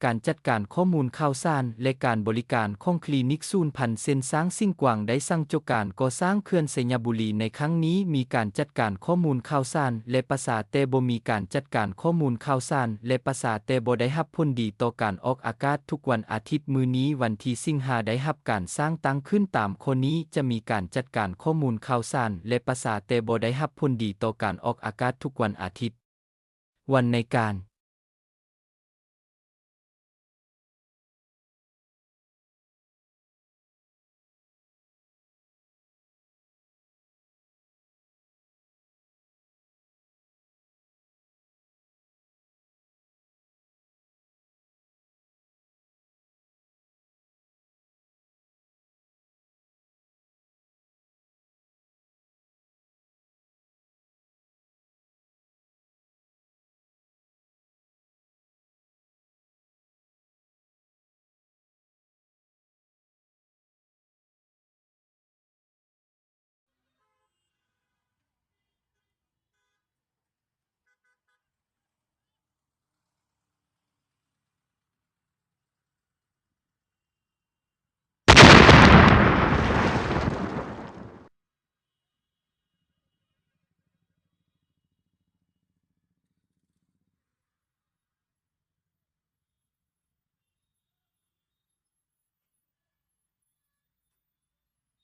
ການຈັດການຂໍ້ມູນຂ່າວສານ ແລະ ການບໍລິການຂອງຄລີນິກສູນພັນເຊັ່ນ ຊ້າງຊິງກວາງ ໄດ້ສັ່ງໂຈະການກໍ່ສ້າງເຂື່ອນໄຊຍະບູລີໃນຄັ້ງນີ້ ມີການຈັດການຂໍ້ມູນຂ່າວສານ ແລະ ປະຊາ, ແຕ່ບໍ່ມີການຈັດການຂໍ້ມູນຂ່າວສານ ແລະ ປະຊາ, ແຕ່ບໍ່ໄດ້ຮັບຜົນດີຕໍ່ການອອກອາກາດທຸກວັນອາທິດ. ມື້ນີ້ວັນທີສິງຫາ ໄດ້ຮັບການສ້າງຕັ້ງຂຶ້ນຕາມຂໍ້ນີ້ ຈະມີການຈັດການຂໍ້ມູນຂ່າວສານ ແລະ ປະຊາ, ແຕ່ບໍ່ໄດ້ຮັບຜົນດີຕໍ່ການອອກອາກາດທຸກວັນອາທິດ. ວັນໃນການ